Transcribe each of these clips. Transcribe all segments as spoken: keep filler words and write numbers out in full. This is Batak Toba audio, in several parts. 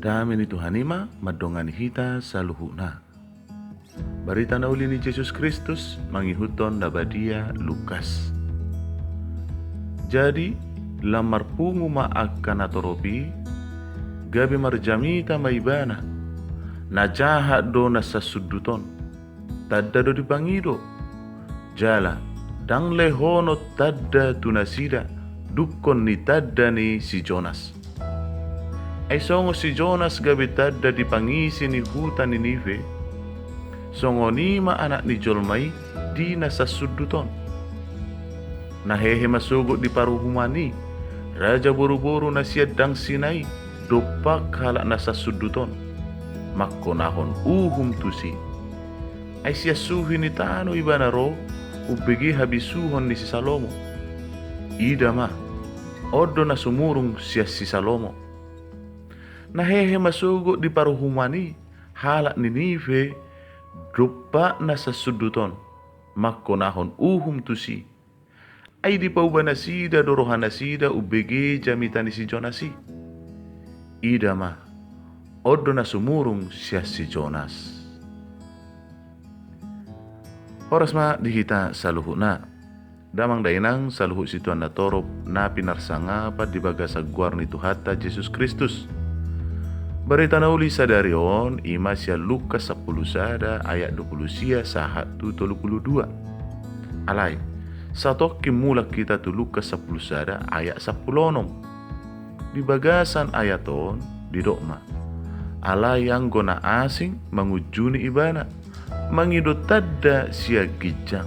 Dame ni Tuhan i ma mandongani hita saluhutna. Barita na uli ni Jesus Kristus mangihuthon na badia Lukas. Jadi, lam marpungu ma angka natorop i, gabe marjamita ma ibana. Na jahat do na sasundut on. Tanda do dipangido. Jala, ndang lehonon tanda tu nasida, dungkon ni tanda ni si Jonas. Ai songon si Jonas gabe tanda di pangisi ni huta Ninive, songon i ma Anak ni jolma i di na sasundut on. Na hehe ma sogot di paruhuman i, raja boruboru na sian dangsi na i, dompak halak na sasundut on, mangkonahon uhum tusi. Ai sian suhi ni tano ibana ro, umbege habisuhon ni si Salomo. Ida ma, on do na sumurung sian si Salomo. Na hehe ma sogot di paruhuman i, halak Ninive, dompak na sasundut on, mangkonahon uhum tusi. Ai dipauba nasida do roha nasida umbege jamita ni si Jonas i. Ida ma, on do na sumurung sian si Jonas. Horas ma di hita saluhutna. Damang dainang saluhut situan natorop na pinarsangapan di bagasan goar ni Tuhanta Jesus Kristus. Barita na uli sadari on i ma sian Lukas sampulu sada ayat dua pulu sia sahat tu tolu pulu dua. Alai, satongkin mulak hita tu Lukas sampulu sada ayat sampulu onom. Di bagasan ayat on didok ma, alai anggo na asing mangunjuni ibana, mangido tanda sian ginjang.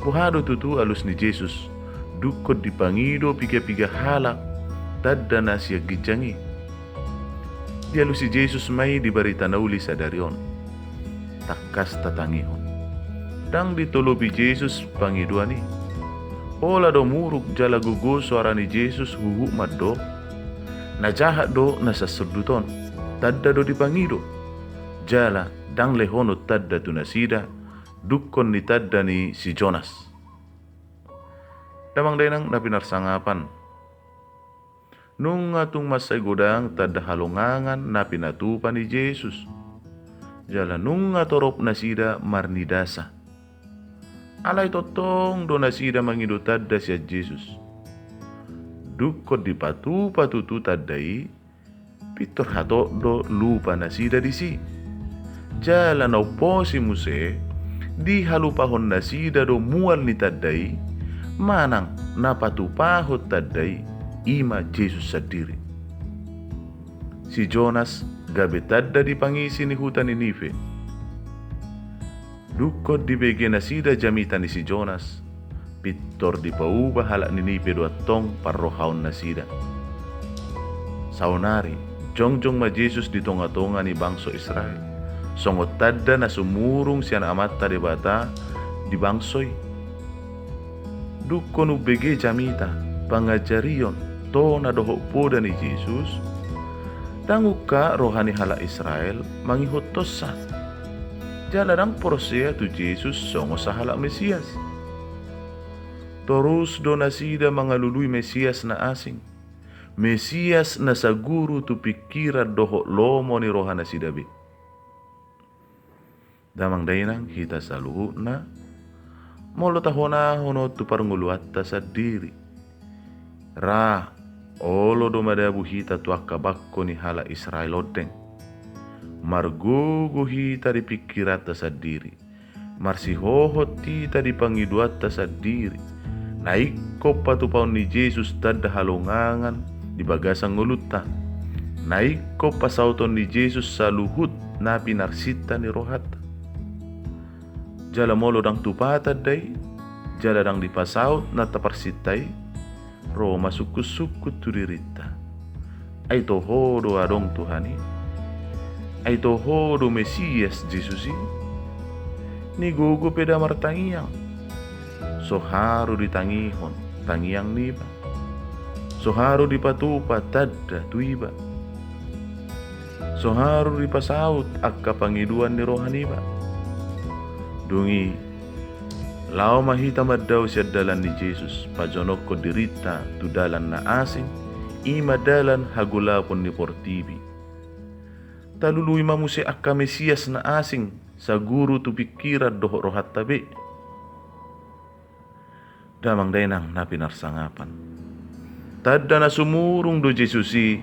Boha do tutu alus ni Jesus, dungkon dipangido piga-piga halak tanda na sian ginjang i? Dialusi Jesus ma i di barita na uli sadari on. Tangkas tatangihon. Ndang ditolopi Jesus pangidoan i. Pola do muruk jala gogo soara ni Jesus huhut mandok. Na jahat do na sasundut on. Tanda do dipangido. Jala ndang lehonon tanda tu nasida, dungkon ni tanda ni si Jonas. Damang dainang na pinarsangapan. Nunga tung mansai godang tanda halongangan na pinatupa ni Jesus. Jala nunga torop nasida marnidasa. Alai tongtong do nasida mangido tanda sian Jesus. Dungkon dipatupa tutu tanda i, pintor hatop do lupa nasida disi. Jala na umposi muse, dihalupahon nasida do mual ni tanda i, manang na patupahon tanda i, i ma Jesus sandiri. Si Jonas gabe tanda di pangisi ni huta Ninive. Dungkon dibege nasida jamita ni si Jonas, pintor dipauba halak Ninive do antong parrohaon nasida. Saonari, jongjong ma Jesus di tonga-tonga ni bangso Israel, songon tanda na sumurung sian Amanta Debata di bangso i. Dungkon umbege jamita, pangajarion, tona dohot poda ni Jesus, ndang ungkap roha ni halak Israel mangihuthonsa. Jala ndang porsea tu Jesus songon sahalak Mesias. Torus do nasida mangalului Mesias na asing, Mesias na saguru tu pingkiran dohot lomo ni roha nasida be. Damang dainang hita saluhutna, molo tahonahon on tu parngoluanta sandiri. Ra, olo do madabu hita tu angka bangko ni halak Israel ondeng. Margogo hita di pingkiranta sandiri. Marsihohot hita di pangidoanta sandiri. Na ingkon patupaon ni Jesus tanda halongangan di bagasan ngolunta. Na ingkon pasauton ni Jesus saluhut na pinarsinta ni rohanta. Jala molo ndang tupa tanda i, jala ndang dipasaut na taparsinta i, ro ma sungkun-sungkun tu dirinta. Ai toho do adong Tuhan i? Ai toho do Mesias Jesus i? Nigogo pe da martangiang. So haru ditangihon tangiang niba. So haru dipatupa tanda tu iba. So haru dipasaut angka pangidoan ni roha niba. Dung i, laho ma hita mandao sian dalan ni Jesus, pajonokkon dirinta tu dalan na asing, i ma dalan hagolapon ni portibi. Talului ma muse angka Mesias na asing saguru tu pingkiran dohot rohanta be. Damang dainang na pinarsangapan, tanda na sumurung do Jesus i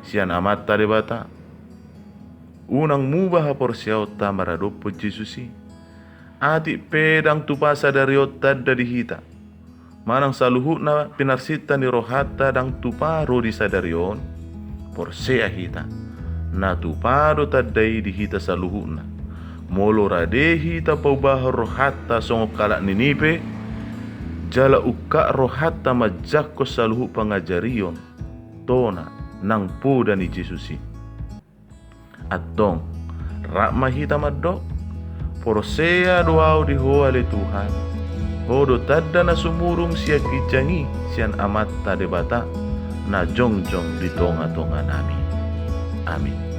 sian Amanta Debata. Unang muba haporseaonta maradophon Jesus i. Atik pe ndang tupa sadari on tanda di hita, manang saluhutna pinarsinta ni rohanta ndang tupa ro di sadari on, porsea hita, na tupa do tanda i di hita saluhutna. Molo rade hita paubahon rohanta songon halak Ninive, jala ungkap rohanta manjangkon saluhut pangajarion, tona, nang poda ni Jesus i. Antong, rap ma hita mandok: Porsea do ahu di Ho ale Tuhan. Ho do tanda na sumurung sian ginjang i sian Amanta Debata na jongjong di tongatonganami. Amin.